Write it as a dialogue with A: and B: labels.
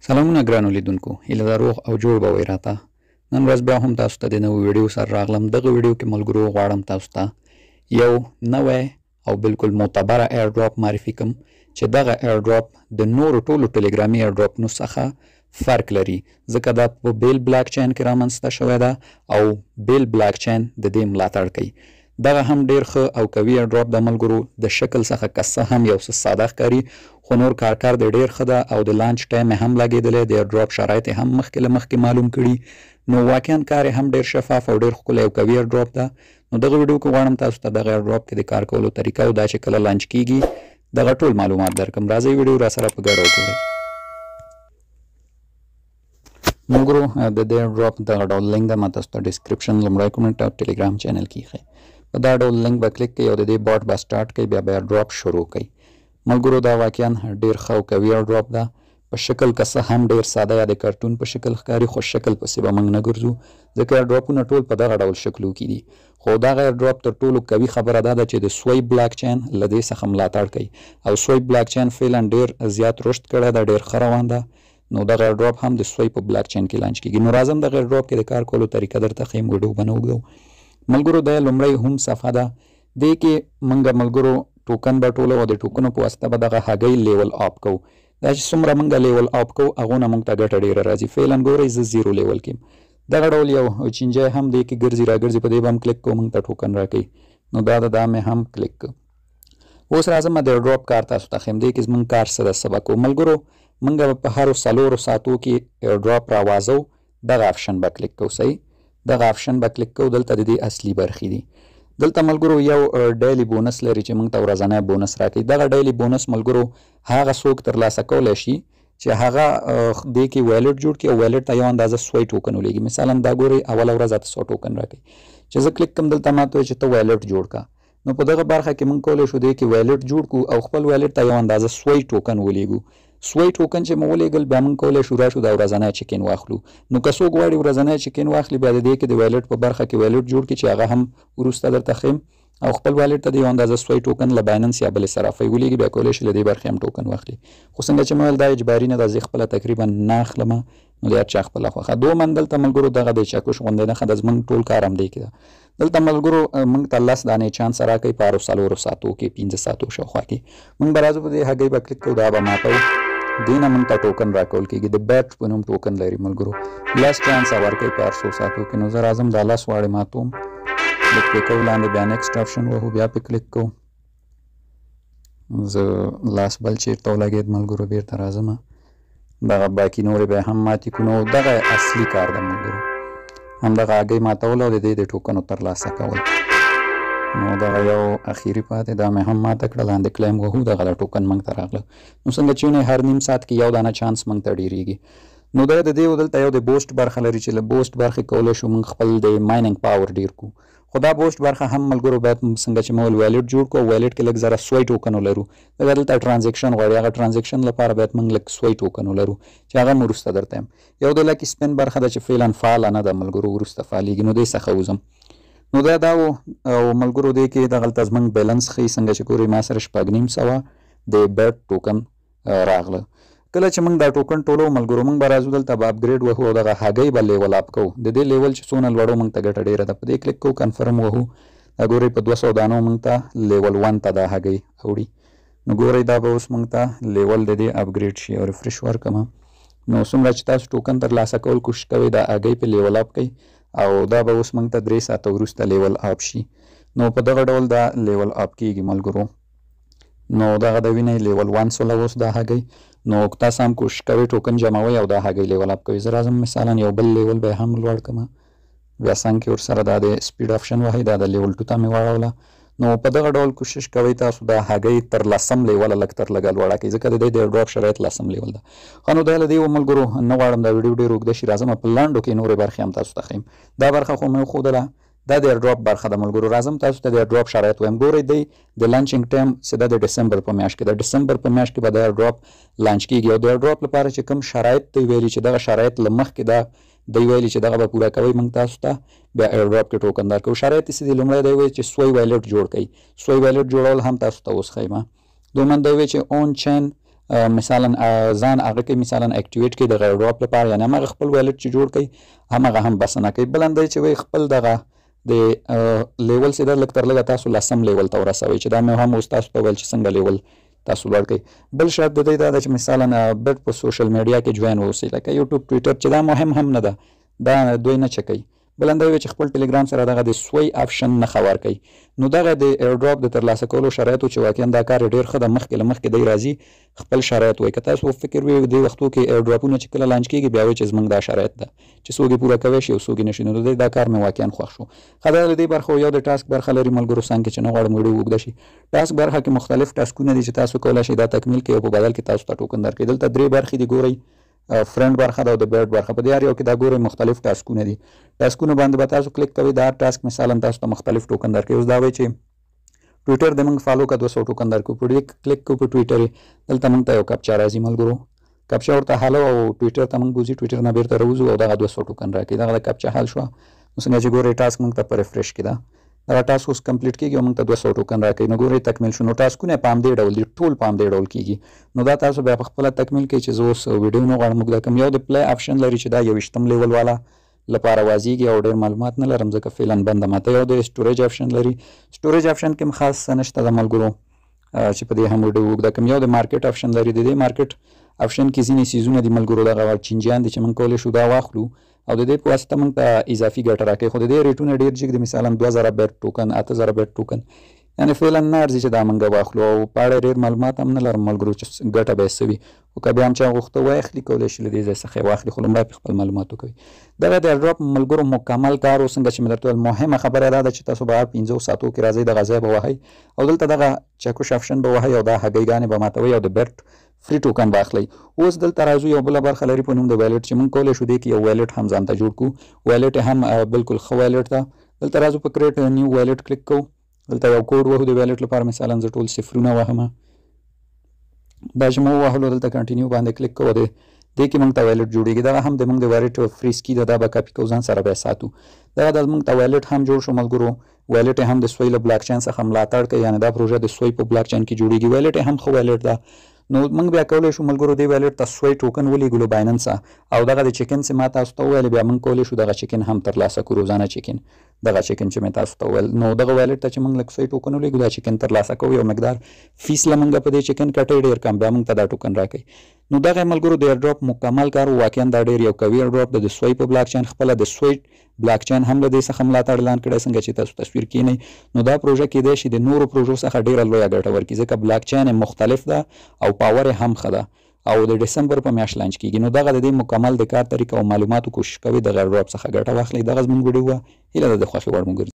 A: سلامونه ګرانو لیدونکو، هیله ده روغ او جوړ به وئ. راته نن ورځ بیا هم تاسو ته د نوې ویډیو سره راغلم. دغه ویډیو کې ملګرو غواړم تاسو ته یو نوی او بالکل معتبره airdrop معرفي کوم چې دغه airdrop د نورو ټولو ټلګرامي airdropونو څخه فرق لري، ځکه دا په بیل بلاک چین کې رامنځته شوی ده او بیل بلاک چین د دې ملاتړ کوي. دغه هم ډیر ښه او قوي airdrop د ملګرو، د شکل څخه که څه هم یو څه ساده ښکاري، خو نور کارکرد یې ډیر ښه ده او د launch time یې هم لګېدلی، د airdrop شرایط یې هم مخکې له مخکې معلوم کړي، نو واقعا کار یې هم ډیر شفاف او ډیر ښکلی او قوي airdrop ده. نو دغه ویډیو کې غواړم تاسو ته دغه airdrop کې د کار کولو طریقه او دا چې کله launch کیږي دغه ټول معلومات درکړم. راځئ ویډیو راسره په ګډه وګورئ. ملګرو د دې airdrop دغه ډول لینک ده، ما تاسو ته description، لومړی comment او ټلګرام channel کې ایښی. په دا ډول لینک به کلیک کوئ او د دې bot به start کوئ، بیا به airdrop شروع کوئ. ملګرو دا واقعا ډیر ښه او قوي airdrop ده. په شکل که څه هم ډیر ساده یا د کارتون په شکل ښکاري، خو شکل پسې به موږ نه ګرځو، ځکه airdropونه ټول په دغه ډول شکلو کې دي. خو دغه airdrop تر ټولو قوي خبره دا ده چې د سوی بلاک چین له دې څخه ملاتړ کوي او سوی بلاک چین فعلا ډیر زیات رشد کړی ده، ډیر ښه روان ده. نو دغه airdrop هم د سوی په بلاک چین کې launch کیږي. نو راځم دغه airdrop کې د کار کولو طریقه درته ښیم، ویډیو به نه اوږدوم. ملګرو دا لومړی هم صفحه ده، دې کې موږ ملګرو ټوکن به ټولو او د ټوکنو په واسطه به دغه هګۍ level up کوو. دا چې څومره موږ level up کوو هغو نه موږ ته ګټه ډېره راځي. فعلا ګورئ زه zero level کې یم. دغه ډول یو چینجی هم دې کې ګرځي راګرځي، په دې به هم کلیک کوو، موږ ته ټوکن راکوي. نو دا ده، دا مې هم کلیک کړ. اوس راځم د airdrop کار تاسو ته ښیم. دې کې زموږ کار څه ده، څه به کوو ملګرو. موږ به په هرو 4 ساعتو کې airdrop راوازو، دغه option به کلیک کوو. صحیح، دغه option به کلیک کوو. دلته د دې اصلي برخې دي. دلته ملګرو یو daily bonus لري چې موږ ته ورځنی bonus راکوي. دغه daily bonus ملګرو هغه څوک ترلاسه کولی شي چې هغه دې کې wallet جوړ کړي او wallet ته یو اندازه سوی ټوکن ولیږي. مثلا دا ګورئ اوله ورځ 800 ټوکن راکوي. چې زه کلیک کوم دلته ماته وایي چې ته wallet جوړ کړه. نو په دغه برخه کې موږ کولی شو دې کې wallet جوړ کړو او خپل wallet ته یو اندازه سوی ټوکن ولیږو. سوی ټوکن چې مو ولیږل بیا موږ کولی شو راشو دا ورځنی chicken واخلو. نو که څوک غواړي ورځنی chicken واخلي بیا د دې کې د wallet په برخه کې wallet جوړ کړي چې هغه هم وروسته درته ښیم، او خپل wallet ته د یو اندازه سوی ټوکن له بایننس یا بلې صرافۍ ولیږي، بیا کولی شي له دې برخې هم ټوکن واخلي. خو څنګه چې مې ویل دا اجباري نه ده، زه خپله تقریبا نه اخلم، نو د هر چا خپله خوښه. دومن دلته ملګرو دغه د چکش غوندې نښه ده، زموږ ټول کار هم دې کې ده. دلته ملګرو موږ ته 10 دانې چانس راکوي په هرو 4 ساعتو کې، 5 ساعتو شاوخوا کې. موږ به راځو په دې هګۍ به کلیک کوو، دا به ماتوو، دې نه موږ ته ټوکن راکول کېږي. د بیټ په نوم ټوکن لري ملګرو، 10 چانس ورکوي په هر څو ساعتو کې. نو زه راځم دا 10 واړې ماتوم، کلیک پرې کوو، لاندې بیا next option وهو، بیا پرې کلیک کوو. زه لاس بل چېرته ولګېد ملګرو، بېرته راځم دغه باقي نورې به هم ماتې کړو. نو دغه اصلي کار ده ملګرو، همدغه هګۍ ماتول او د دې د ټوکنو ترلاسه کول. نو دغه یو اخیري پاتې دا مې هم ماته کړه، لاندې claim وهو، دغه د ټوکن موږ ته راغله. نو څنګه چې وینئ هر نیم ساعت کې یو دانه چانس موږ ته ډېرېږي. نو دا د دې دلته یو د boost برخه لري چې له boost برخې کولی شو موږ خپل د mining power ډېر کړو. خو دا boost برخه هم ملګرو باید څنګه چې مو ویل wallet جوړ کړو او wallet کې لږ ذره سوی ټوکن ولرو، ځکه دلته transaction غواړي، هغه transaction لپاره باید موږ لږ سوی ټوکن ولرو چې هغه هم وروسته درته یم. یو د lucky spin برخه ده چې فعلا فعاله نه ده ملګرو، وروسته فعالېږي، نو دې څخه وځم. نو دا دا و او ملګرو دې کې دغلته زموږ بیلانس ښیي. څنګه چې ګورئ ما سره 650 د بیټ ټوکن راغله. کله چې موږ دا ټوکن ټولو ملګرو موږ به راځو دلته به upgrade وهو او دغه هګۍ به level up کوو. د دې level چې څونه لوړو موږ ته ګټه ډېره ده. په دې کلیک کوو، confirm وهو، دا ګورئ په 200 دانو موږ ته level 1 ته دا هګۍ اوړي. نو ګورئ دا به اوس موږ ته level د دې upgrade شي او refresh ورکړم. نو څومره چې تاسو ټوکن ترلاسه کول کوشش کوئ دا هګۍ په level up کوي او دا به اوس موږ ته 3 ساعته وروسته level up شي. نو په دغه ډول دا level up کیږي ملګرو. نو دغه د وینئ level 1 سوله اوس دا هګۍ. نو که تاسو هم کوشش کوئ ټوکن جمعوئ او دا هګۍ level up کوئ. زه راځم مثلا یو بل level به هم لوړ کړم، بیا څنګ کې ورسره دا د speed option وهئ، دا د level 2 ته مې واړوله. نو په دغه ډول کوشش کوئ تاسو دا هګۍ تر 10 لیوله لږ تر لږه لوړه کړئ، ځکه د دې د airdrop شرایط 10 level ده. ښه نو دا له دې ملګرو نه غواړم دا ویډیو ډېر اوږده شي، راځم په لنډو کې نورې برخې هم تاسو ته ښیم. دا برخه خو مې وښودله، دا د airdrop برخه ده ملګرو. راځم تاسو ته د airdrop شرایط وایم. ګورئ دی د launching time چې ده د ډسمبر په میاشت کې ده، ډسمبر په میاشت کې به د airdrop launch کیږي. او د airdrop لپاره چې کوم شرایط دی ویلي چې دغه شرایط له مخکې ده دی ویلي چې دغه به پوره کوئ، موږ تاسو ته بیا airdrop کې ټوکن درکوو. شرایط یې څه دي؟ لومړی دی وایي چې سوی wallet جوړ کړئ، سوی wallet جوړول هم تاسو ته اوس ښیم. دومن دی وایي چې on chain مثلا ځان هغه کې مثلا activate کړئ د airdrop لپاره، یعنې هماغه خپل wallet چې جوړ کړئ هماغه هم بسنه کوي. بل هم دی چې وایي خپل دغه د level چې ده لږ تر لږه تاسو لسم level ته ورسوئ، چې دا مې هم اوس تاسو ته ویل چې څنګه level تاسو لوړ کړئ. بل شرط د دې دا ده چې مثلا بټ په social media کې join واوسئ، لکه یوټیوب، ټویټر، چې دا مهم هم نه ده، دا دوی نه چکوي. بل هم دا وي چې خپل ټلګرام سره دغه د سوی option نښه ورکوي. نو دغه د airdrop د ترلاسه کولو شرایطو چې واقعا دا کار ډېر ښه ده، مخکې له مخکې دی راځي خپل شرایط وایي. که تاسو فکر وي دې وختو کې airdrop ونه چې کله launch کېږي بیا وایي چې زموږ دا شرایط ده چې څوک یې پوره کوی شي او څوک یې نه شي، نو د دې دا کار مې واقعا خوښ شو. ښه دا له دې برخو یو د task برخه لري ملګرو څنګ کې چې نه غواړم ویډیو اوږده شي. task برخه کې مختلف task ونه دي چې تاسو کولی شئ دا تکمیل کړئ او په بدل کې تاسو ته token درکړي. دلته درې برخې دي ګورئ، friend برخه ده او د bird برخه. په دې هر یو کې دا ګورئ مختلف task ونه دي. task ونو باندې به تاسو کلیک کوئ، دا هر task مثلا تاسو ته مختلف token درکوي. اوس دا وایي چې ټویټر د موږ follow که 200 token درکړو، په دې کلیک کوو په ټویټر یې، دلته موږ ته یو captcha راځي ملګرو، captcha ورته حلو او ټویټر ته موږ بوځي، ټویټر نه بېرته راوځو او دغه 200 token راکوي. دغه د captcha حل شوه. نو څنګه چې ګورئ task موږ ته په refresh کې ده، دغه task اوس complete کېږي او موږ ته 200 token راکوي. نو ګورئ تکمیل شو. نو task ونه په همدې ډول دي، ټول په همدې ډول کېږي. نو دا تاسو بیا په خپله تکمیل کړئ چې زه اوس ویډیو نه غواړم اوږده کړم. یو د play option لري چې دا 21 level والا لپاره وازیږي او ډېر معلومات نه لرم ځکه فعلا بنده ماته. یو د storage option لري، storage option کې هم خاص څه نشته د ملګرو چې په دې هم ویډیو اوږده کړم. یو د market option لري، د دې market option کې ځینې څیزونه دي ملګرو، دغه چینجیان دي چې موږ کولی شو دا واخلو او د دې په واسطه موږ ته اضافي ګټه راکوي. خو د دې rate ونه ډېر جګ دي، مثلا 2000 بیت token، 8000 بیت token، یعنې فعلا نه ارزي چې دا موږ واخلو او په اړه ډېر معلومات هم نه لرم ملګرو چې ګټه به یې څه وي. خو که بیا هم چا غوښته واخلي کولی شي له دې ځای څخه یې واخلي، خو لومړی پرې خپل معلومات وکوي. دغه د airdrop ملګرو مکمل کار و. څنګه چې مې درته وویل مهمه خبره دا ده چې تاسو به هر 5 ساعتو کې راځئ دغه ځای به وهئ او دلته دغه چکش option به وهئ او دا هګۍ ګانې به ماتوئ او د bird free token به اخلئ. اوس دلته راځو یو بله برخه لري په نوم د wallet چې موږ کولی شو دې کې یو wallet هم ځان ته جوړ کړو. wallet هم بالکل ښه wallet ده. دلته راځو په create new wallet کلیک کوو، دلته یو کوډ وهو د wallet لپاره، مثلا زه ټول صفرونه وهم، دا چې مو ووهلو دلته continue باندې کلیک کوو، د دې کې موږ ته wallet جوړېږي. دغه هم د موږ د wallet phrase key ده، دا به کاپي کوو ځان سره به یې ساتو. دغه د موږ ته wallet هم جوړ شو ملګرو. wallet هم د سوی له بلاک چین څخه ملاتړ کوي، یعنې دا پروژه د سوی په بلاک چین کې جوړېږي. wallet هم ښه wallet ده. نو موږ بیا کولی شو ملګرو دې wallet ته سوی token ولیږلو بایننسه او دغه د chicken چې ما تاسو ته وویل بیا موږ کولی شو دغه chicken هم ترلاسه کړو، روزانه chicken، دغه chicken چې مې تاسو ته وویل. نو دغه wallet ته چې موږ لږ سوی token ولیږو دا chicken ترلاسه کوو، یو مقدار fees له موږ په دې chicken کټوي ډېر کم، بیا موږ ته دا token راکوي. نو دغه ملګرو د airdrop مکمل کار و. واقعا دا ډېر یو قوي airdrop ده د سوی په بلاک چین، خپله د سوی بلاک چین هم له دې څخه ملاتړ اعلان کړی څنګه چې تاسو تصویر کینئ. نو دا پروژه کیدای شي د نورو پروژو څخه ډېره لویه ګټه ورکړي، ځکه بلاک چین یې مختلف ده او power یې هم ښه ده او د ډسمبر په میاشت launch کیږي. نو دغه د دې مکمل د کار طریقه او معلوماتو کوشش کوي دغه airdrop څخه ګټه واخلئ. دغه زموږ ویډیو وه، هیله ده د خوښې وړ مو ګرځي.